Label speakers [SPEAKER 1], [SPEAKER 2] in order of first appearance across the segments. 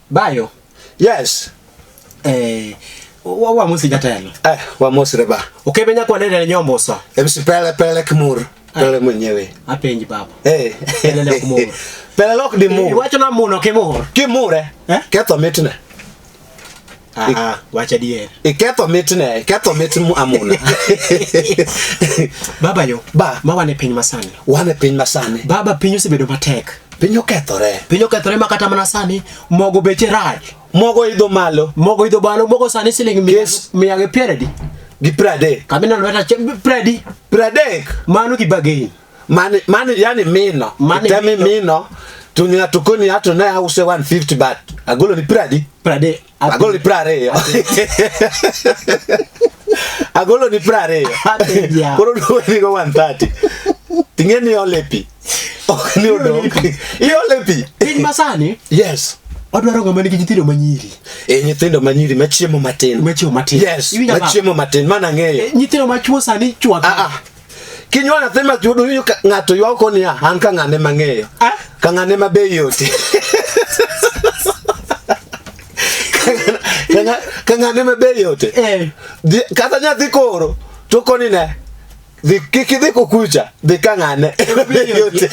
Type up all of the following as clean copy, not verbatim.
[SPEAKER 1] Bayo.
[SPEAKER 2] Yes.
[SPEAKER 1] Eh, wa wamosi jatelo.
[SPEAKER 2] Eh, wamosre ba.
[SPEAKER 1] Okebe nyakwalele ne nyomboso.
[SPEAKER 2] MC Pele Pele Kimur. Pele mwenyewe.
[SPEAKER 1] Apenji baba.
[SPEAKER 2] Eh.
[SPEAKER 1] Pele ok mur.
[SPEAKER 2] Pele ok di mur.
[SPEAKER 1] Iwacho na muno kimur.
[SPEAKER 2] Kimure.
[SPEAKER 1] Eh?
[SPEAKER 2] Ketho mitne.
[SPEAKER 1] Ah, ah, wach adier.
[SPEAKER 2] Iketho mitne, iketho mit mu amuna.
[SPEAKER 1] Baba yo.
[SPEAKER 2] Ba.
[SPEAKER 1] Ma wan e piny masani.
[SPEAKER 2] Wan e piny masani.
[SPEAKER 1] Baba piny osebedo matek.
[SPEAKER 2] Piny okethore.
[SPEAKER 1] Piny okethore ma kata mana sani mogo beche rach.
[SPEAKER 2] Mogo idho malo.
[SPEAKER 1] Mogo idho malo, mogo sani siling mia,
[SPEAKER 2] Yes.
[SPEAKER 1] mia gi piero adi.
[SPEAKER 2] Gi 30.
[SPEAKER 1] Kamina lweta 30.
[SPEAKER 2] 30.
[SPEAKER 1] Mano gi bargain.
[SPEAKER 2] Mani, mani, yani mino.
[SPEAKER 1] Mani
[SPEAKER 2] Itemi
[SPEAKER 1] mino.
[SPEAKER 2] mino. To ng'ato koni ato ne ause 150 but agolo ni 30.
[SPEAKER 1] 30.
[SPEAKER 2] Agolo ni 20. Agolo ni 20.
[SPEAKER 1] Apenja.
[SPEAKER 2] Koro duogo go 130. Ting'e ni iole pi. Ok ni odong. Iole pi.
[SPEAKER 1] Piny masani
[SPEAKER 2] Yes.
[SPEAKER 1] odwaro ng'ama nigi nyithindo manyiri.
[SPEAKER 2] E nyithindo manyiri machiemo matin.
[SPEAKER 1] Machiemo matin.
[SPEAKER 2] Yes.
[SPEAKER 1] Iwinjo baba?
[SPEAKER 2] Machiemo matin. Mano ang'eyo.
[SPEAKER 1] Eh, Nyithindo machuo sani chwako.
[SPEAKER 2] Ah, ah. Kinyuolo nyathi ma chuo iwinjo ka ng'ato ywak koni ya an ka ng'ane mang'eyo.
[SPEAKER 1] Ah?
[SPEAKER 2] Ka ng'ane ma bei yote. Ka ng'ane ma bei yote.
[SPEAKER 1] Eh.
[SPEAKER 2] Kata nyathi koro to koni ne dhi kik idhi kokucha dhi ka ng'ane bei yote.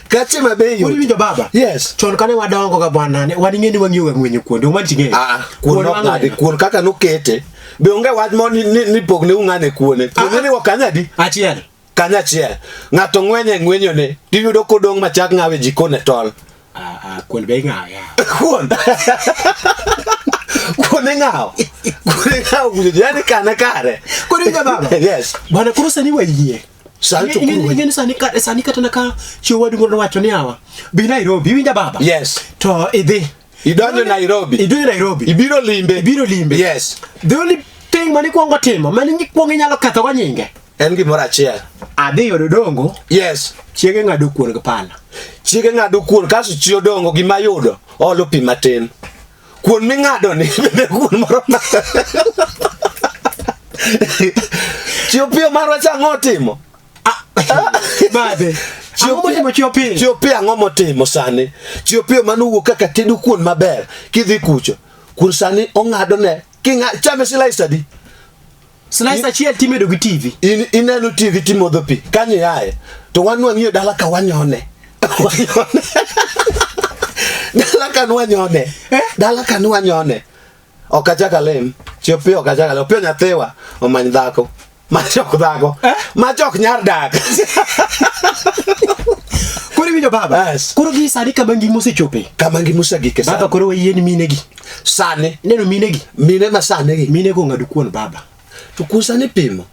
[SPEAKER 2] Kache ma bei yote.
[SPEAKER 1] Iwinjo baba?
[SPEAKER 2] Yes.
[SPEAKER 1] Chon kane wadongo ga bwana ne wan ing'e ni wang'iyo ga ng'wenyo kuonde uma ji ng'eyo.
[SPEAKER 2] Ah, kuon ok ng'adi kuon kaka nokete be onge wach mo ni, ni, ni pogne ung'ane kuone kuone ni wakanya di
[SPEAKER 1] Achiel.
[SPEAKER 2] kanya achiel ng'ato ng'wenye ng'wenyone tiyudo kodong' machak ng'awe jikon e tol
[SPEAKER 1] Ah, ah, kuon be ing'awo ya.
[SPEAKER 2] kuon kuon ing'awo kuon ing'awo kucho yani kane kare
[SPEAKER 1] Koro iwinjo baba?
[SPEAKER 2] yes
[SPEAKER 1] Bwana koro sani wayie.
[SPEAKER 2] Sani to koro
[SPEAKER 1] Ing'e ni sani ka sani kata na ka chiwo wadu moro nowacho ni awa. Bi Nairobi, iwinja baba?
[SPEAKER 2] Yes.
[SPEAKER 1] To idhi.
[SPEAKER 2] Idonjo Nairobi.
[SPEAKER 1] Idonjo Nairobi.
[SPEAKER 2] Ibiro limbe.
[SPEAKER 1] Ibiro limbe.
[SPEAKER 2] Yes.
[SPEAKER 1] The only thing mane ikwongo timo, mane ikwongo inyalo ketho go nyinge.
[SPEAKER 2] En gimoro achiel.
[SPEAKER 1] Adhi yudo dongo.
[SPEAKER 2] Yes.
[SPEAKER 1] Chiege ng'ado kuon gi pala.
[SPEAKER 2] Chiege ng'ado kuon kasto chi odongo gima yudo olo pi matin. Kuon ming'ado ni bende kuon moro ma Chi Opiyo marwa cha ang'o otimo?
[SPEAKER 1] Babe. Ang'o motimo Chi Opiyo?
[SPEAKER 2] Chi Opiyo ang'o motimo sani? Chi Opiyo manowuok kaka tedo kuon maber kidhi kucho. Kuon sani ong'ado ne king'a chame slice adi?
[SPEAKER 1] Slice achiel timedo gi TV.
[SPEAKER 2] In ineno TV timodho pi kanyo iaye to wan wang'iyo dala ka wanyone. Wanyone. Dala ka nwanyone.
[SPEAKER 1] Eh?
[SPEAKER 2] Dala ka nwanyone. Ok achak alem. Chi Opiyo ok achak alem. Opiyo nyathiwa omany dhako. Machok dhako.
[SPEAKER 1] Eh?
[SPEAKER 2] Machok nyar dak.
[SPEAKER 1] Koro iwinjo baba?
[SPEAKER 2] Yes.
[SPEAKER 1] Koro gi sani kama ngima osechope.
[SPEAKER 2] Kama ngima osegike
[SPEAKER 1] Baba
[SPEAKER 2] sani.
[SPEAKER 1] koro wayie ni minegi.
[SPEAKER 2] Sani.
[SPEAKER 1] Ineno minegi?
[SPEAKER 2] Mine ma sani gi.
[SPEAKER 1] Mine go ng'ado kuon baba.
[SPEAKER 2] To kuon sani pimo.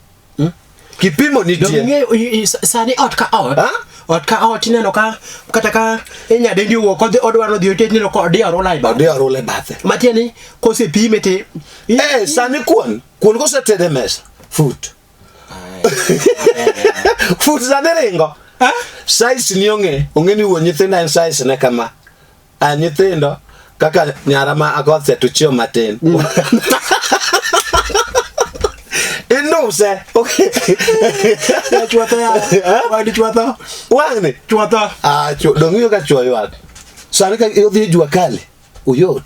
[SPEAKER 2] Kipimo
[SPEAKER 1] Dong
[SPEAKER 2] nitie.
[SPEAKER 1] ing'eyo sani ot ka ot.
[SPEAKER 2] Ha?
[SPEAKER 1] Ot ka ot ineno ka kata ka nyadendi owuok odhi odwaro dhi oted ineno ka odiyo rula e bathe.
[SPEAKER 2] Odiyo rula e bathe.
[SPEAKER 1] Matiende ni kosepime te
[SPEAKER 2] Eh, sani kuon. Kuon koseted e mesa. Fut. Fut sani ringo.
[SPEAKER 1] Eh?
[SPEAKER 2] Size ni ong'e. Ong'e ni wuon nyithindo en size ne kama. A nyithindo kaka nyara ma akoth to chiewo matin. Inuse. Okay.
[SPEAKER 1] Chwatho ya.
[SPEAKER 2] Eh?
[SPEAKER 1] Wadi chwatho.
[SPEAKER 2] Wang'ni.
[SPEAKER 1] Chwatho.
[SPEAKER 2] Ah, dong' iwinjo ka chuo ywak. Sani ka odhi e jua kali, oyot.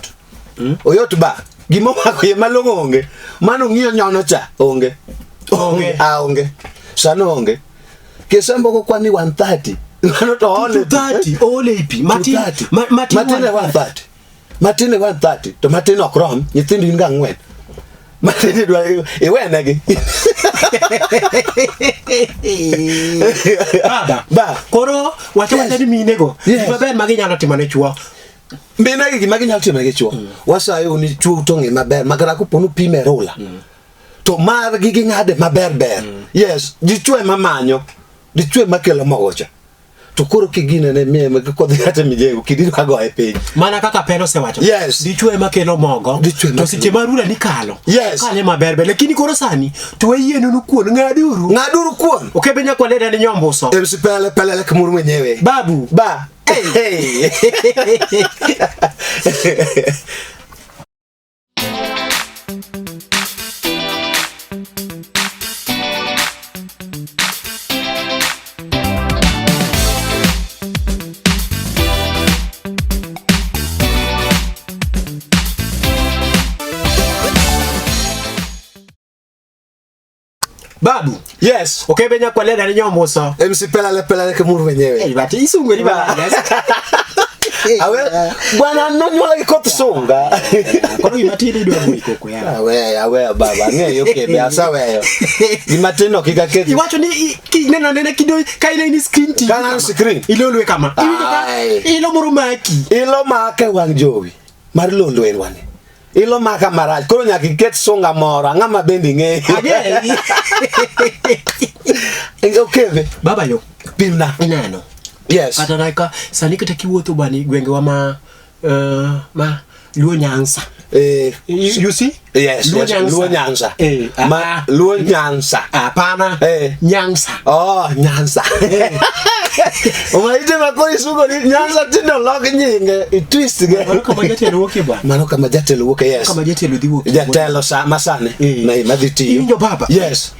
[SPEAKER 2] Oyot ba. Gima omako iye malong'o onge. Mano ng'iyo nyono cha, onge.
[SPEAKER 1] Onge.
[SPEAKER 2] Ah, onge. Sani onge. Kisembo ko kwani 130. Mano to ole.
[SPEAKER 1] 230 ole pi. Matin
[SPEAKER 2] 230.
[SPEAKER 1] matin
[SPEAKER 2] Matin e 130. Matin e 130. To matin ok rom. Nyithindo in ga ang'wen. Matin idwa iwenegi.
[SPEAKER 1] Baba.
[SPEAKER 2] Ba.
[SPEAKER 1] Koro wacho
[SPEAKER 2] Yes.
[SPEAKER 1] wacha ni minego.
[SPEAKER 2] Yes.
[SPEAKER 1] Gima ber ma ginyalo timo ne chuo.
[SPEAKER 2] Minegi gima ginyalo timo gi chuo. Wasayo ni chuo to ng'e maber makata kopo ni upime rula. To margi ging'ade maber ber. Yes, dichuo ema manyo. Dichuo ema kelo mogo cha. To koro kigine ne miye ma kodhi kata mijengo kidi dwa goye piny.
[SPEAKER 1] Mana kaka Pelo osewacho.
[SPEAKER 2] Yes.
[SPEAKER 1] Dichuo ema kelo mogo.
[SPEAKER 2] Dichuo ema
[SPEAKER 1] To seche ma rula ni kalo.
[SPEAKER 2] Yes.
[SPEAKER 1] Kale maber ber. Lakini koro sani to wayienunu kuon ng'aduru.
[SPEAKER 2] Ng'aduru kuon.
[SPEAKER 1] Okebe nyakwaleda ni nyombuso.
[SPEAKER 2] MC Pele Pele lek mur mwenyewe.
[SPEAKER 1] Babu.
[SPEAKER 2] Ba. Hey.
[SPEAKER 1] Babu.
[SPEAKER 2] Yes.
[SPEAKER 1] Okebe nyakwaleda ni nyomuso.
[SPEAKER 2] MC Pelale Pelale Kimuru mwenyewe.
[SPEAKER 1] Hey, but isungwe ni ba.
[SPEAKER 2] Awe bwana nonyuola gi koth sunga.
[SPEAKER 1] Koro gima tin idwa wuoyi koko ya.
[SPEAKER 2] Aweyo aweyo baba ang'eyo kebe asaweyo. Gima tin ok ikaketh.
[SPEAKER 1] Iwacho ni kineno nena kido ka in in screen TV.
[SPEAKER 2] Ka an screen.
[SPEAKER 1] Ilolwe kama. Iwinjo ka
[SPEAKER 2] Ai.
[SPEAKER 1] ilo moro maki.
[SPEAKER 2] Ilo make wang' jowi mar lolwerwani. Ilo maka marach koro nyaka iket sunga moro ang'ama bende ing'eyo.
[SPEAKER 1] Ang'eyi.
[SPEAKER 2] Okebe
[SPEAKER 1] Baba yo.
[SPEAKER 2] pimna.
[SPEAKER 1] Ineno.
[SPEAKER 2] Yes.
[SPEAKER 1] Kata na ka sani kata kiwuotho bani gwengewa ma ma Luo Nyanza.
[SPEAKER 2] Eh,
[SPEAKER 1] You see?
[SPEAKER 2] yes,
[SPEAKER 1] Luo
[SPEAKER 2] yes,
[SPEAKER 1] Nyanza.
[SPEAKER 2] Luo Nyanza.
[SPEAKER 1] Eh,
[SPEAKER 2] Ma
[SPEAKER 1] ah.
[SPEAKER 2] Luo Nyanza.
[SPEAKER 1] Hapana.
[SPEAKER 2] Eh.
[SPEAKER 1] Nyanza.
[SPEAKER 2] Oh, Nyanza. Umaite makoro isugo ni Nyanza tinde olok nyinge, itwist ge.
[SPEAKER 1] Mano kama jatelo wuokie bwana.
[SPEAKER 2] Mano kama jatelo wuoke, yes.
[SPEAKER 1] Kama jatelo dhi wuokie.
[SPEAKER 2] Jatelo sa masani
[SPEAKER 1] Eh.
[SPEAKER 2] na madhi tiyo.
[SPEAKER 1] Iwinjo baba?
[SPEAKER 2] Yes.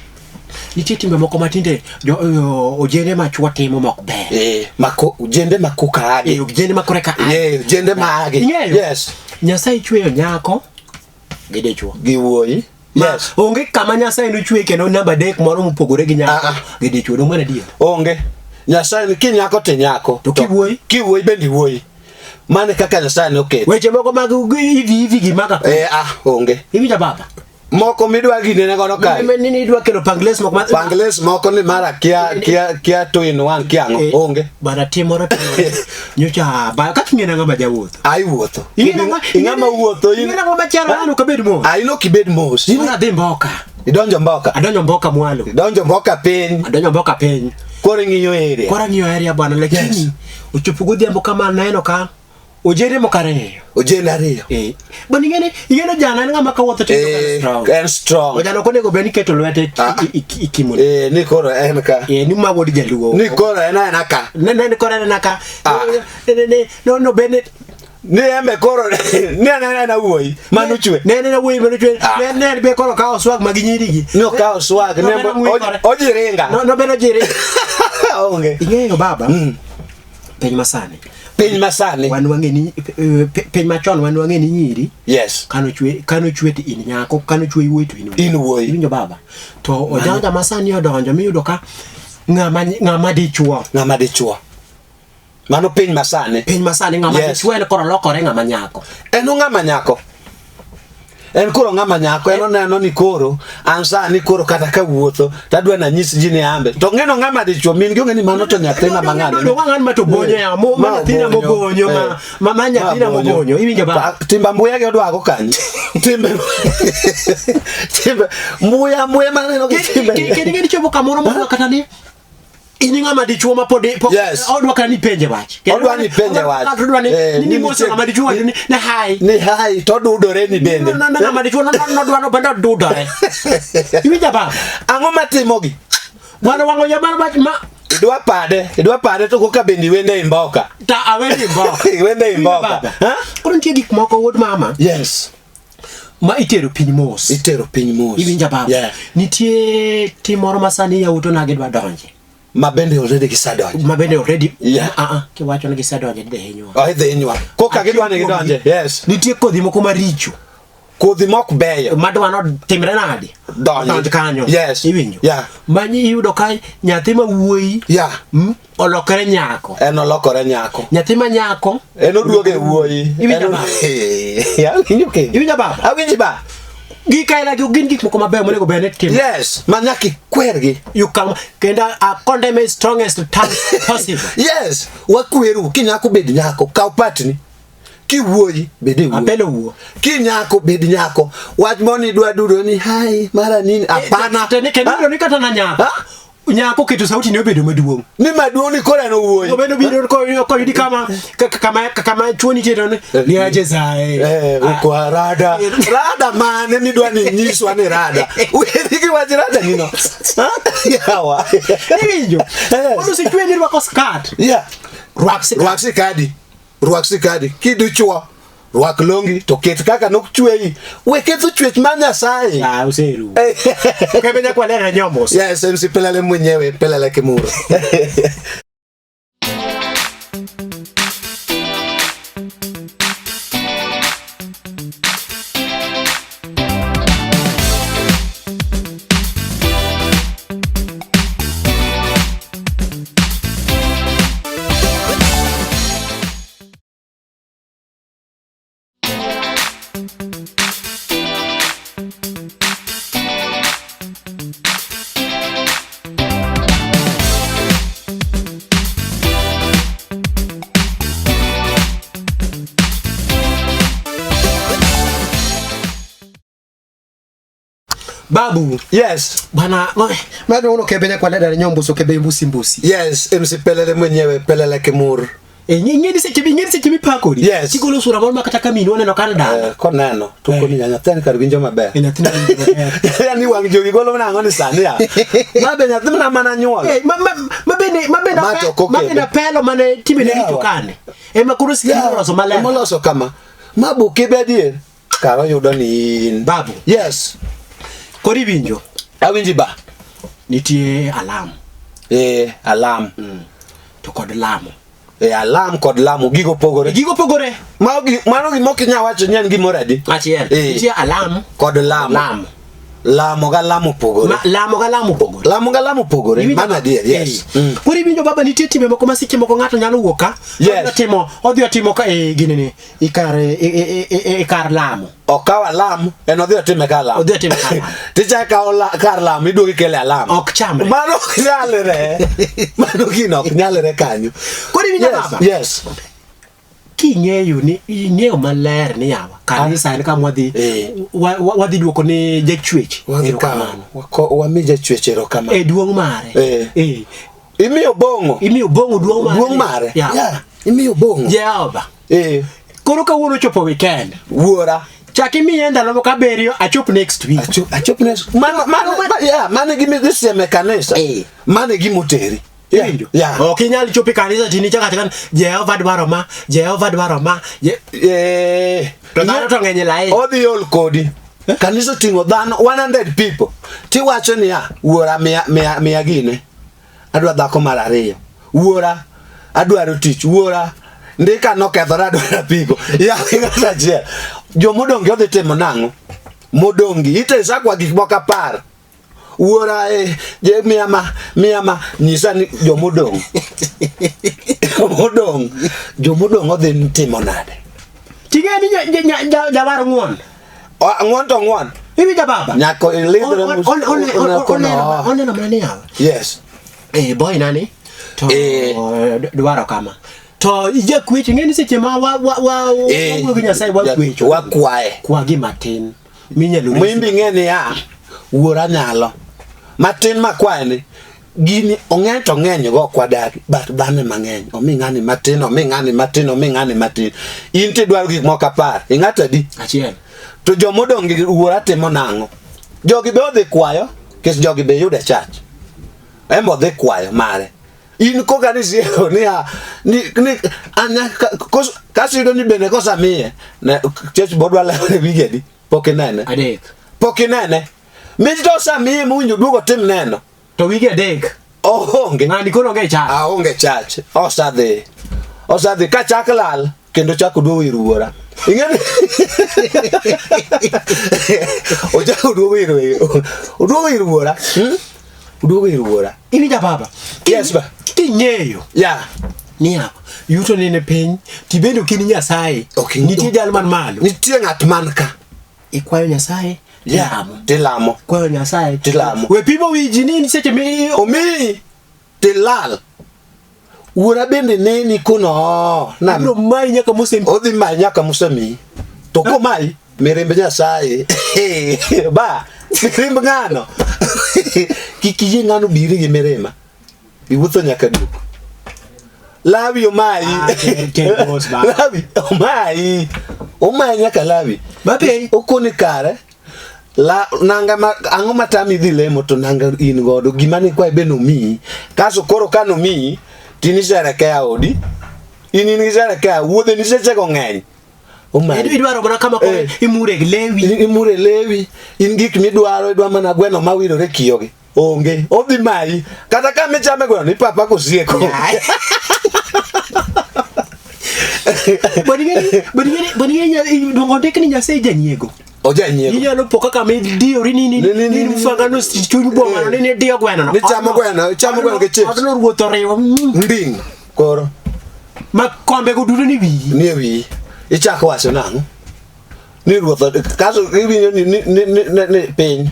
[SPEAKER 1] Nitie timbe moko matinde jo ojende machuo timo mok ber.
[SPEAKER 2] Eh, mako jende makuka agi.
[SPEAKER 1] Eh, ojende ma koreka a.
[SPEAKER 2] Eh, jende ma agi.
[SPEAKER 1] Ing'eyo?
[SPEAKER 2] Yes.
[SPEAKER 1] Nyasaye chweyo nyako gi dichuo.
[SPEAKER 2] Gi wuoyi.
[SPEAKER 1] Ma
[SPEAKER 2] Yes.
[SPEAKER 1] Onge kama Nyasaye nochwe kendo namba 3 moro mopogore gi nyako
[SPEAKER 2] Ah, ah.
[SPEAKER 1] gi dichuo. Dong' mano adier.
[SPEAKER 2] Onge. Nyasaye ni kinyako to inyako.
[SPEAKER 1] To kiwuoyi?
[SPEAKER 2] Kiwuoyi bende iwuoyi. Mano e kaka Nyasaye noketo.
[SPEAKER 1] Weche moko mag hivi hivi gi maga.
[SPEAKER 2] Eh, ah, onge.
[SPEAKER 1] Iwinjo baba?
[SPEAKER 2] Moko midwa ginene godo kae.
[SPEAKER 1] Ni ni idwa kelo pangles moko ma
[SPEAKER 2] Pangles moko ni mara kia kia kia two in one kia ang'o
[SPEAKER 1] Eh,
[SPEAKER 2] onge.
[SPEAKER 1] Bana timoro timoro. Nyocha ba kaka ing'e nang'o ma jawuotho.
[SPEAKER 2] Ai wuotho.
[SPEAKER 1] Ing'e nang'o
[SPEAKER 2] Ing'ama wuotho in.
[SPEAKER 1] Ing'e nang'o machielo an ok abed mos.
[SPEAKER 2] Ai nok ibed mos. In
[SPEAKER 1] Koro adhi mboka.
[SPEAKER 2] idonjo mboka.
[SPEAKER 1] Adonjo mboka mwalo.
[SPEAKER 2] Idonjo mboka piny.
[SPEAKER 1] Adonjo mboka piny.
[SPEAKER 2] Koro ing'iyo area.
[SPEAKER 1] Koro ang'iyo area bwana lakini
[SPEAKER 2] Yes.
[SPEAKER 1] ochopo godhiambo kama aneno ka ojende moko ariyo.
[SPEAKER 2] Ojende ariyo.
[SPEAKER 1] Eh. Bwana ing'e ni ing'e ni ojana en ng'ama kawuotho to iyudo ka en
[SPEAKER 2] Eh,
[SPEAKER 1] strong.
[SPEAKER 2] en strong.
[SPEAKER 1] Ojana ok onego bed ni iketo lwete
[SPEAKER 2] Ah.
[SPEAKER 1] ikimone.
[SPEAKER 2] Eh, ni koro en ka.
[SPEAKER 1] Eh, ni ma wuod jaluo.
[SPEAKER 2] Ni koro en aena ka.
[SPEAKER 1] Ne ne koro en ka.
[SPEAKER 2] Ah.
[SPEAKER 1] Ne ne ne no no bende
[SPEAKER 2] Ni embe koro ni en aena wuoyi mano chwe.
[SPEAKER 1] Ne ne wuoyi mano chwe.
[SPEAKER 2] Ah.
[SPEAKER 1] Ne ne be koro kawo swag mag nyiri gi.
[SPEAKER 2] Ni okawo swag
[SPEAKER 1] No,
[SPEAKER 2] ni
[SPEAKER 1] bedo ng'wikore.
[SPEAKER 2] ojiringa.
[SPEAKER 1] No no bedo jiri.
[SPEAKER 2] Onge.
[SPEAKER 1] Ing'eyo baba. Piny masani.
[SPEAKER 2] Piny masani.
[SPEAKER 1] Wan wang'e ni piny machon wan wang'e ni nyiri
[SPEAKER 2] Yes.
[SPEAKER 1] kano chwe kano chwe to in nyako kano chwe wuoyi to in wuoyi.
[SPEAKER 2] In wuoyi.
[SPEAKER 1] Iwinjo baba. To ojanja masani odonjo miyudo ka ng'ama ng'ama dichuo.
[SPEAKER 2] Ng'ama dichuo. Mano piny masani.
[SPEAKER 1] Piny masani ng'ama
[SPEAKER 2] Yes.
[SPEAKER 1] dichuo en koro lokore ng'ama nyako.
[SPEAKER 2] En ng'ama nyako. En koro ng'ama nyako, en oneno ni koro an sani koro kata kawuotho tadwa nanyis ji ni ambe. To ng'eno ng'ama dichuo min gi ong'e ni mano to nyathina ma ng'ane.
[SPEAKER 1] Dongo ng'an ma to bonyo ya mo ma nyathina mobonyo ma ma ma nyathina mobonyo. Iwinjo baba.
[SPEAKER 2] Timba mbuya gi odwago kanyo. Timbe timbe mbuya mbuya maneno gi timbe.
[SPEAKER 1] Kendo ing'e ni chopo kamoro modwa kata ni in ng'ama dichuo ma pod pok
[SPEAKER 2] Yes.
[SPEAKER 1] odwa kata ni ipenje wach.
[SPEAKER 2] Odwa ni ipenje wach.
[SPEAKER 1] Kata odwa ni
[SPEAKER 2] Eh,
[SPEAKER 1] ni
[SPEAKER 2] ni
[SPEAKER 1] moso
[SPEAKER 2] nitie-
[SPEAKER 1] ng'ama dichuo wacho ni ne hai.
[SPEAKER 2] Ni hai to dudore ni bende.
[SPEAKER 1] No no no ng'ama dichuo no no nodwa no bende odudore. Iwinjo baba.
[SPEAKER 2] Ang'o matimogi?
[SPEAKER 1] Bwana wang'o ya mar ma
[SPEAKER 2] Idwa pade, idwa pade to koka bende iwende imboka.
[SPEAKER 1] ta awendi mboka.
[SPEAKER 2] Iwende imboka.
[SPEAKER 1] Baba.
[SPEAKER 2] Ha?
[SPEAKER 1] Koro nitie gik moko wuod mama
[SPEAKER 2] Yes.
[SPEAKER 1] ma itero piny mos.
[SPEAKER 2] Itero piny mos.
[SPEAKER 1] Iwinjo baba.
[SPEAKER 2] Yeah.
[SPEAKER 1] Nitie tim moro ma sani yawuoto na gidwa donje.
[SPEAKER 2] Ma bende already gisedonjo.
[SPEAKER 1] Ma bende already
[SPEAKER 2] Yeah.
[SPEAKER 1] ah ah kiwacho ni gisedonje dhi hinywa.
[SPEAKER 2] Oh, idhi hinywa. Koka gidwa ni gidonje. Yes.
[SPEAKER 1] Nitie kodhi moko maricho
[SPEAKER 2] Kodhi mok beyo.
[SPEAKER 1] madwa notimre nade?
[SPEAKER 2] Donj.
[SPEAKER 1] Donj kanyo.
[SPEAKER 2] Yes.
[SPEAKER 1] Iwinjo?
[SPEAKER 2] Yeah.
[SPEAKER 1] Manyi iyudo ka nyathi ma wuoyi
[SPEAKER 2] Yeah.
[SPEAKER 1] olokore nyako.
[SPEAKER 2] En olokore nyako.
[SPEAKER 1] Nyathi ma nyako
[SPEAKER 2] En oduogo e wuoyi.
[SPEAKER 1] Iwinjo
[SPEAKER 2] En o-
[SPEAKER 1] baba?
[SPEAKER 2] Eh, Awinjo kendo.
[SPEAKER 1] Iwinjo baba?
[SPEAKER 2] Awinji ba.
[SPEAKER 1] Gik aila gi gin gik moko mabeyo monego bed ni timo.
[SPEAKER 2] Yes. Ma nyaka ikwergi.
[SPEAKER 1] You can kendo I condemn it strongest terms possible.
[SPEAKER 2] Yes. Wakweru kinyako bed nyako. Kaw patni. Kiwuoyi bed e wuoyi.
[SPEAKER 1] Apelo wuo.
[SPEAKER 2] Kinyako bed nyako. Wach moni idwa dudo ni hai mara nini. Hapana.
[SPEAKER 1] Tene kendo iyudo ni kata na nyako.
[SPEAKER 2] Ha?
[SPEAKER 1] Nyako keto sauti ne obedo maduong'.
[SPEAKER 2] Ni maduong' ni koro en owuoyi.
[SPEAKER 1] Obedo biro koyudi kama kama kama chuo nitie to ni ni aje sae.
[SPEAKER 2] Eh, uko rada. Rada mane midwa ni nyiswa ni rada. Weri gi wach rada ni no. Ha? Yawa.
[SPEAKER 1] Iwinjo?
[SPEAKER 2] Yes.
[SPEAKER 1] Mondo sichwe ni rwako skirt.
[SPEAKER 2] Yeah.
[SPEAKER 1] Rwak sikadi.
[SPEAKER 2] Rwak sikadi. Rwak sikadi. Kidichuo, rwak longi to ket kaka nokchweyi. We ketho chwech mar Nyasaye.
[SPEAKER 1] Ah, useru. Kebe nyaka walere nyomos.
[SPEAKER 2] Yes, MC Pelele mwenyewe, Pelele Kimuro.
[SPEAKER 1] Babu.
[SPEAKER 2] Yes.
[SPEAKER 1] Bwana, bado uno kebe nyaka walere nyombo kebe mbusi mbusi.
[SPEAKER 2] Yes, MC Pelele mwenyewe, Pelele Kimur.
[SPEAKER 1] E ng'eni seche ng'eni seche mipakori.
[SPEAKER 2] Yes.
[SPEAKER 1] Tigolo sura moro ma kata ka minwa neno kar dala.
[SPEAKER 2] Eh, koneno to koni nyathini kar winjo maber.
[SPEAKER 1] E nyathina winjo maber.
[SPEAKER 2] Yani wang' jowi golo nang'o ni sani ya. Ma be nyathi mana mana nyuolo.
[SPEAKER 1] Eh, ma ma ma bende ma bende
[SPEAKER 2] Ma to ok
[SPEAKER 1] ma bende
[SPEAKER 2] okebe.
[SPEAKER 1] apelo mane timene
[SPEAKER 2] Yawa.
[SPEAKER 1] richo kane. Ema koro sikiri oloso maler.
[SPEAKER 2] Emoloso kama. Ma bukibe adier. Kar oyudo ni in.
[SPEAKER 1] Babu.
[SPEAKER 2] Yes.
[SPEAKER 1] Koro iwinjo
[SPEAKER 2] Awinji ba.
[SPEAKER 1] nitie alam
[SPEAKER 2] Eh, alam.
[SPEAKER 1] to kod lamo.
[SPEAKER 2] Eh, alam kod lamo gigo pogore.
[SPEAKER 1] Gigo pogore.
[SPEAKER 2] Mano gima ok inyal wacho ni en gimoro adi.
[SPEAKER 1] Achiel.
[SPEAKER 2] Eh.
[SPEAKER 1] Nitie alam
[SPEAKER 2] Kod lamo.
[SPEAKER 1] lamo.
[SPEAKER 2] Lamo ga lamo pogore.
[SPEAKER 1] Ma, lamo ga lamo pogore.
[SPEAKER 2] Lamo ga lamo pogore.
[SPEAKER 1] Iwinjo
[SPEAKER 2] Mano
[SPEAKER 1] ba-
[SPEAKER 2] adier, yes.
[SPEAKER 1] Eh. Koro iwinjo baba nitie timbe moko ma seche moko ng'ato nyalo wuok ka.
[SPEAKER 2] Yes.
[SPEAKER 1] Odhi otimo odhi otimo ka e gini ni i kar e, e, e, e, e kar lamo.
[SPEAKER 2] Okaw alam, en odhi otime kar lamo.
[SPEAKER 1] Odhi otime kar lamo.
[SPEAKER 2] Tichako ikawo kar lamo iduogo ikele alam.
[SPEAKER 1] Ok chamre.
[SPEAKER 2] Mano ok nyalre. Mano gino ok nyalre kanyo.
[SPEAKER 1] Koro iwinjo
[SPEAKER 2] Yes,
[SPEAKER 1] baba.
[SPEAKER 2] yes.
[SPEAKER 1] King'eyo ni ing'eyo maler ni yawa kanisa en kama wadhi
[SPEAKER 2] Eh.
[SPEAKER 1] wadhi duoko ne jachwech
[SPEAKER 2] Wadhi
[SPEAKER 1] erokamano.
[SPEAKER 2] kawo, wami jachwech erokamano.
[SPEAKER 1] E duong' mare.
[SPEAKER 2] Eh.
[SPEAKER 1] Eh.
[SPEAKER 2] Imiyo bong'o.
[SPEAKER 1] Imiyo bong'o duong' mare.
[SPEAKER 2] Duong' mare.
[SPEAKER 1] Yeah.
[SPEAKER 2] Yeah. Imiyo bong'o.
[SPEAKER 1] Jehova.
[SPEAKER 2] Eh.
[SPEAKER 1] Koro kawuono ochopo weekend.
[SPEAKER 2] Wuora.
[SPEAKER 1] Chak imiye ndalo moko abiriyo achop next week.
[SPEAKER 2] Achop ne mano mano yeah, mano e gima idhi e kanisa.
[SPEAKER 1] Eh.
[SPEAKER 2] Mano e gima oteri. Yeah.
[SPEAKER 1] Iwinjo?
[SPEAKER 2] Yeah.
[SPEAKER 1] Ok inyal chopo e kanisa tini chaka chaka Jehova dwaro ma, Jehova dwaro ma.
[SPEAKER 2] Eh.
[SPEAKER 1] To dhano to ng'eny e lain.
[SPEAKER 2] Odhi ol kodi. Kanisa oting'o dhano 100 people. Tiwacho niya, wuora miya gine. Adwa dhako mar ariyo. Wuora, adwaro tich. Wuora, ndika nokethore adwaro apiko. Ya ng'ato achiel. Jomodong' gi odhi timo nang'o? Modong' gi itesakwa gik moko 10. Wuora je miya ma nyisa ni jomodong'. Jomodong' odhi timo nade?
[SPEAKER 1] Ting'e ni jawar ng'won.
[SPEAKER 2] Ng'won to ng'won.
[SPEAKER 1] Iwinjo baba?
[SPEAKER 2] Nyako ilidhre
[SPEAKER 1] Oneno mana ni yawa.
[SPEAKER 2] Yes.
[SPEAKER 1] Boy nani? To dwaro kama. To ijakwecho ing'e ni seche ma wawuoyo gi Nyasaye wakwecho.
[SPEAKER 2] Wakwaye.
[SPEAKER 1] Kwa gima tin minyalo resi.
[SPEAKER 2] Mwimbi ng'e niya, wuora nyalo. Matin makwaye ni, gini ong'eny to ng'eny go ok wadagi, but dhano ema ng'eny. Omi ng'ani matin, omi ng'ani matin, omi ng'ani matin. In tidwaro gik moko 10, ing'ato adi?
[SPEAKER 1] Achiel.
[SPEAKER 2] To jomodong' gi wuora timo nang'o? Jogi be odhi kwayo, nikech jogi be yude church. En be odhi kwayo mare. In koka ni siero niya, ni anya kaso iyudo ni bende kosamiye, ne church bodwa lero ne wigedi, pok inene.
[SPEAKER 1] 3.
[SPEAKER 2] Pok inene. Mich to osamiye mowinjo duogo tim neno.
[SPEAKER 1] To wige 3.
[SPEAKER 2] Oonge.
[SPEAKER 1] Ng'ani koro onge church.
[SPEAKER 2] Aonge church. Osadhi. Osadhi ka chak lal kendo chak oduogo ir wuora. Ing'eni ochako oduogo ir oduogo ir wuora. Oduogo ir wuora.
[SPEAKER 1] Iwinja baba?
[SPEAKER 2] Yes ba.
[SPEAKER 1] King'eyo.
[SPEAKER 2] Yeah.
[SPEAKER 1] Niya, yuto ni ne piny, tibende ok in Nyasaye. Nitie jal man malo.
[SPEAKER 2] Nitie ng'at man ka.
[SPEAKER 1] Ikwayo Nyasaye, tilamo.
[SPEAKER 2] Tilamo.
[SPEAKER 1] Kwayo Nyasaye,
[SPEAKER 2] tilamo.
[SPEAKER 1] We pimo wi ji ni seche mi
[SPEAKER 2] omiyi tilal. Wuora bende neni kuno.
[SPEAKER 1] Obiro mayi nyaka mosemiyi.
[SPEAKER 2] Odhi mayi nyaka mosemiyi. To komayi, mirimb Nyasaye. Ba, mirimb ng'ano. Kik iyie ng'ano biri gi mirima. Iwuotho nyaka duk. Lawi omayi. Lawi omayi. Omayi nyaka Lawi.
[SPEAKER 1] Mabe
[SPEAKER 2] okoni kare. La nanga ma ang'o matami dhi lemo to nanga in godo gima ni kwaye be nomiyi. Kaso koro ka nomiyi Tini sherekea odi. In in gi sherekea wuodhe ni sechego ng'eny. Omari.
[SPEAKER 1] Idwaro mana kama koro
[SPEAKER 2] Eh.
[SPEAKER 1] imure gi lewi.
[SPEAKER 2] Imure lewi, in gik midwaro, idwa mana gweno mawirore kiyogi. Onge, odhi mayi. Kata ka michame gweno ni papa kosieko.
[SPEAKER 1] Bwana dongo ni Nyasaye janyiego.
[SPEAKER 2] Ojanyiego.
[SPEAKER 1] Inyalo po kaka midiyori ni ni
[SPEAKER 2] Ni- ni-
[SPEAKER 1] ni
[SPEAKER 2] ni-
[SPEAKER 1] mfangano chuny boma ni ni diyo gweno no.
[SPEAKER 2] Ni chamo gweno, chamo gweno gi chips.
[SPEAKER 1] Odno ruoth oriwo.
[SPEAKER 2] Nding koro
[SPEAKER 1] Ma kombe go duto ni wiyi.
[SPEAKER 2] ni e wiyi. Ichako wacho nang'o? Ni ruoth kaso iwinjo ni ni ni ni, ni, ni piny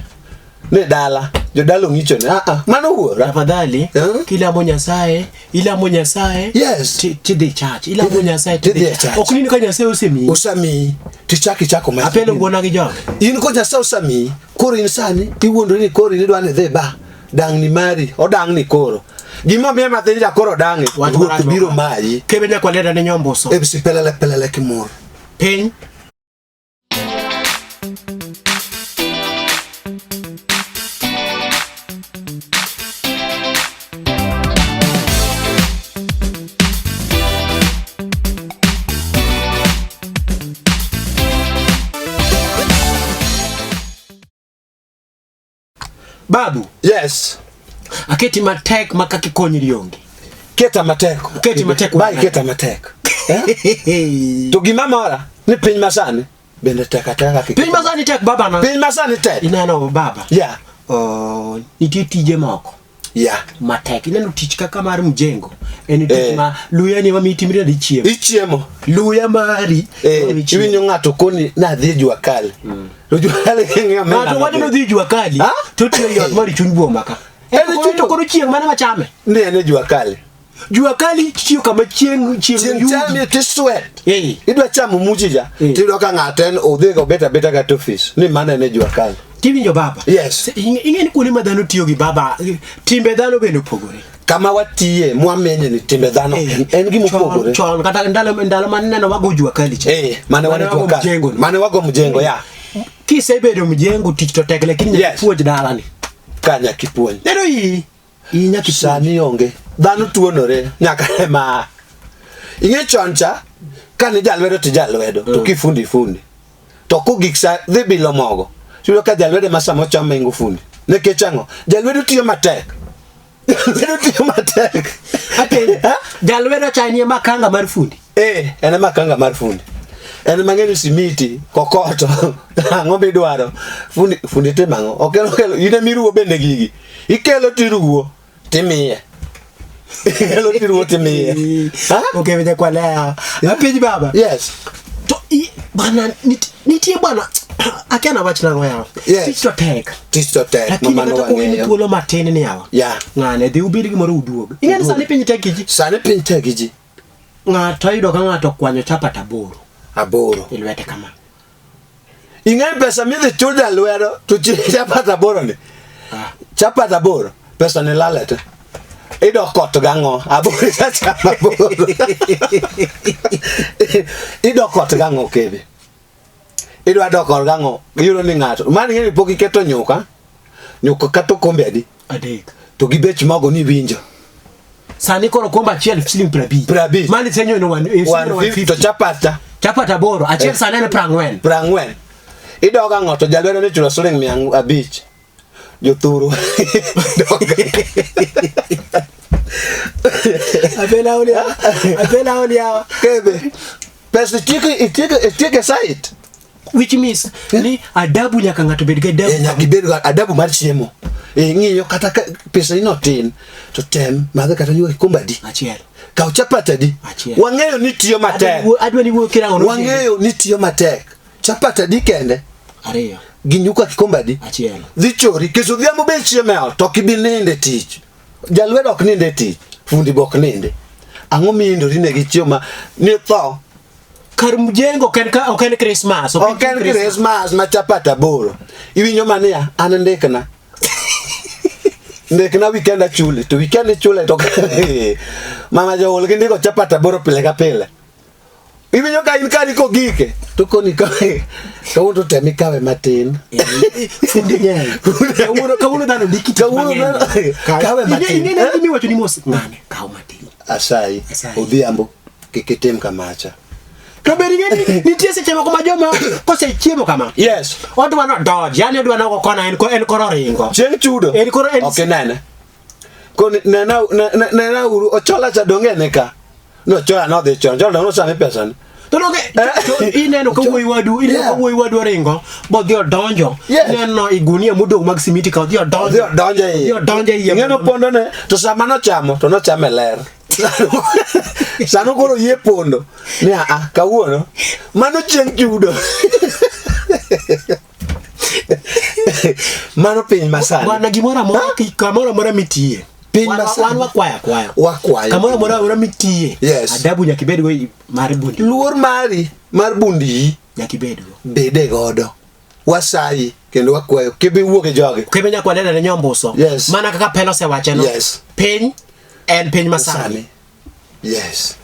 [SPEAKER 2] ni dala jodala ong'icho ni ah ah mano wuora.
[SPEAKER 1] Tafadhali
[SPEAKER 2] Eh?
[SPEAKER 1] kilamo Nyasaye, ilamo Nyasaye.
[SPEAKER 2] Yes.
[SPEAKER 1] Tidhi church, ilamo Nyasaye
[SPEAKER 2] Tidhi
[SPEAKER 1] tidhi
[SPEAKER 2] e church.
[SPEAKER 1] Ok nini ka Nyasaye osemiyi.
[SPEAKER 2] Osamiyi tichako ichako ma.
[SPEAKER 1] Apelo wuona gi joge.
[SPEAKER 2] In ko Nyasaye osamiyi koro in sani iwuondori ni koro in idwa ni idhi ba dang'ni mari odang'ni koro. Gima omiye mathin ja koro odang'e
[SPEAKER 1] Wach
[SPEAKER 2] ruoth
[SPEAKER 1] marach
[SPEAKER 2] biro
[SPEAKER 1] mokalo.
[SPEAKER 2] mayi.
[SPEAKER 1] Kebe nyakwalenda ne nyomboso.
[SPEAKER 2] MC pelele pelele kimor.
[SPEAKER 1] Piny Babu,
[SPEAKER 2] Yes.
[SPEAKER 1] aketi matek ma kaka ikonyri onge.
[SPEAKER 2] Keta matek.
[SPEAKER 1] Keti matek
[SPEAKER 2] Bai
[SPEAKER 1] wana.
[SPEAKER 2] keta matek. Eh? To gima mora ni piny masani bende tek ateka kaka
[SPEAKER 1] Piny masani tek baba na.
[SPEAKER 2] Piny masani tek.
[SPEAKER 1] Ineno baba.
[SPEAKER 2] Yeah.
[SPEAKER 1] Oh, nitie tije moko
[SPEAKER 2] Yeah.
[SPEAKER 1] matek. Ineno tich kaka mar mjengo. En tich
[SPEAKER 2] Eh.
[SPEAKER 1] ma luya ni ema itimri nadi chiemo.
[SPEAKER 2] Ichiemo.
[SPEAKER 1] Luya mari.
[SPEAKER 2] Eh,
[SPEAKER 1] ema ichiemo.
[SPEAKER 2] iwinjo ng'ato koni nadhi e jua kali. To jua kali ing'iyo omenda
[SPEAKER 1] Ng'ato wacho
[SPEAKER 2] nodhi.
[SPEAKER 1] nodhi jua kali.
[SPEAKER 2] Ha?
[SPEAKER 1] To tiyo e ot mar chuny boma ka.
[SPEAKER 2] En
[SPEAKER 1] En
[SPEAKER 2] chuny-
[SPEAKER 1] to koro chieng' mane machame?
[SPEAKER 2] Ni en e jua kali.
[SPEAKER 1] Jua kali tiyo kama chieng' chieng'
[SPEAKER 2] Chieng'
[SPEAKER 1] yudi.
[SPEAKER 2] chami to isweat.
[SPEAKER 1] Eh.
[SPEAKER 2] Idwa chamo muchi ja.
[SPEAKER 1] Eh.
[SPEAKER 2] Tiyudo ka ng'ato en odhi obet abeta kata ofis. Ni mano en e jua kali.
[SPEAKER 1] Tiwinjo baba?
[SPEAKER 2] Yes.
[SPEAKER 1] Ing'e ni kuonde ma dhano tiyo gi baba, timbe dhano bende opogore.
[SPEAKER 2] Kama watiye mwamenye ni timbe dhano
[SPEAKER 1] Eh,
[SPEAKER 2] en gima opogore.
[SPEAKER 1] Chon kata ndalo ndalo mane neno wago jua kali cha.
[SPEAKER 2] Eh, mane wan e
[SPEAKER 1] wago
[SPEAKER 2] jua kali.
[SPEAKER 1] mjengo ni.
[SPEAKER 2] Mane wago mjengo ya.
[SPEAKER 1] Kisebedo mjengo tich to tek lakini nyaka
[SPEAKER 2] Yes.
[SPEAKER 1] ipuonj dalani.
[SPEAKER 2] Ka nyaka ipuonj.
[SPEAKER 1] Neno iyi. Iyi nyaka ipuonj.
[SPEAKER 2] Sani onge. Dhano tuonore nyaka ema. Ing'e chon cha kane jalwedo to jalwedo to kifundi ifundi. To kogik sa dhi bilo mogo. Iyudo ka jalwedo ema sama ocham maingo fundi. Nikech ang'o? Jalwedo tiyo matek. Jalwedo tiyo matek.
[SPEAKER 1] Apenjo.
[SPEAKER 2] Ha?
[SPEAKER 1] Jalwedo cha en makanga mar fundi.
[SPEAKER 2] Eh, en ema kanga mar fundi. En ema ng'eni simiti, kokoto, ang'o midwaro. Fundi, fundi timo ang'o? Okelo kelo, in ema iruwo bende gigi. Ikelo tiruwo, timiye. Ikelo tiruwo timiye. Ha?
[SPEAKER 1] Okay, mwenye kwa lea. Apenj baba.
[SPEAKER 2] Yes.
[SPEAKER 1] To i bana nitie bwana akia na wach nang'o yawa.
[SPEAKER 2] Yes.
[SPEAKER 1] Tich to tek.
[SPEAKER 2] Tich to tek,
[SPEAKER 1] Lakini
[SPEAKER 2] mano
[SPEAKER 1] kata koweni
[SPEAKER 2] wang'eyo.
[SPEAKER 1] thuolo matin ni yawa.
[SPEAKER 2] Yeah.
[SPEAKER 1] Ng'ane dhi ubed gimoro uduog. Ing'e ni sani piny tek gi ji.
[SPEAKER 2] Sani piny tek gi ji.
[SPEAKER 1] Ng'ato ayudo ka ng'ato okwanyo chapat 8
[SPEAKER 2] 8.
[SPEAKER 1] e lwete kama.
[SPEAKER 2] Ing'e pesa midhi chul jalwedo to chapat 8 ni.
[SPEAKER 1] Ah.
[SPEAKER 2] Chapat 8, pesa ni lale te. Idok kot gang'o? 8 chamo 8. Idok kot gang'o kebe? Idwa dok kod gang'o? Iyudo ni ng'ato, mano ing'e ni pok iketo nyuka. Nyuka kata okombe adi?
[SPEAKER 1] 3.
[SPEAKER 2] To gi bech mogo ni iwinjo.
[SPEAKER 1] Sani koro okombe achiel siling 50.
[SPEAKER 2] 50.
[SPEAKER 1] Mano isenyo ni
[SPEAKER 2] 150 to
[SPEAKER 1] 150.
[SPEAKER 2] chapat cha
[SPEAKER 1] Chapat 8, achiel sani en 40.
[SPEAKER 2] 40. Idok ang'o to jalwedo ni chulo siling 500. Jothuru.
[SPEAKER 1] Apela oli hawa. Apela oli hawa.
[SPEAKER 2] Kebe. Pesa itieko e site.
[SPEAKER 1] Which means ni adabu nyaka ng'ato bed gi adabu.
[SPEAKER 2] Eh, nyaka ibed gi adabu mar chiemo. Eh, ng'iyo kata ka pesa ni otin to tem madhe kata nyuka kikombe adi.
[SPEAKER 1] Achiel.
[SPEAKER 2] Kaw chapat adi.
[SPEAKER 1] Achiel.
[SPEAKER 2] Wang'eyo ni tiyo matek.
[SPEAKER 1] Adwa ni wuo kirango no.
[SPEAKER 2] Wang'eyo ni tiyo matek. Chapat adi kende
[SPEAKER 1] 2.
[SPEAKER 2] gi nyuka kikombe adi.
[SPEAKER 1] Achiel.
[SPEAKER 2] Dhi chori kech odhiambo be ichiemo e ot to ok ibi nindo e tich. Jalwedo ok nind e tich, fundi be ok nindi. Ang'o miindori ne gi chiemo ma ni tho?
[SPEAKER 1] Kar mjengo ok en ok en Christmas.
[SPEAKER 2] Ok en Christmas ma chapat 8. Iwinjo mania an ndikna. Ndikna weekend achuli to weekend ichule to mama jaol gi ndiko chapat 8 pile ka pile. Iwinjo ka in kari kogike to koni ka kawuono to tem ikawe matin.
[SPEAKER 1] Fundi ng'eny. Kawuono dhano ndiki tich
[SPEAKER 2] Kawuono
[SPEAKER 1] mang'eny.
[SPEAKER 2] dhano- kawe matin.
[SPEAKER 1] Ing'e ni miwacho ni mos ng'ane kaw matin.
[SPEAKER 2] Asayi,
[SPEAKER 1] Asayi.
[SPEAKER 2] Odhiambo, kik itim kamacha.
[SPEAKER 1] To bed ing'e ni nitie seche moko ma joma kosechiemo kama.
[SPEAKER 2] Yes.
[SPEAKER 1] Odwa no dodge, yani odwa no kona en en koro ringo.
[SPEAKER 2] Chieng' chudo.
[SPEAKER 1] En koro en
[SPEAKER 2] Ok inene. Koni nena nena uru ochola cha donge ne ka. No chola nodhi chon. Chola nosami pesa ni.
[SPEAKER 1] To donge to ineno ka wuoyi wadu, ineno ka wuoyi wadu oringo, bodhi odonjo.
[SPEAKER 2] Yes.
[SPEAKER 1] Ineno i gunia modong' mag simiti ka odhi odonjo.
[SPEAKER 2] Odhi odonjo e iye.
[SPEAKER 1] Odhi odonjo e iye.
[SPEAKER 2] Ing'e nopondo ne to sama nochamo to nochamo e ler. Sano koro yie pondo. Ni a a kawuono mano chieng' chudo. Mano piny masani.
[SPEAKER 1] Bwana gimoro amora kamoro amora mitiye.
[SPEAKER 2] Piny
[SPEAKER 1] Wan-
[SPEAKER 2] masani.
[SPEAKER 1] Wan wakwaya akwaya.
[SPEAKER 2] Wakwayo.
[SPEAKER 1] Kamoro amora amora mitiye.
[SPEAKER 2] Yes.
[SPEAKER 1] Adabu nyaka ibedgo mar bundi.
[SPEAKER 2] Luor mari mar bundi
[SPEAKER 1] Nyaka ibedgo.
[SPEAKER 2] bede godo. Wasayi kendo wakwayo kik iwuo gi jogi.
[SPEAKER 1] Kebe nyaka wanene ne nyombuso.
[SPEAKER 2] Yes.
[SPEAKER 1] Mana kaka Pelo osewache no.
[SPEAKER 2] Yes.
[SPEAKER 1] Piny en piny masani.
[SPEAKER 2] Sani. Yes.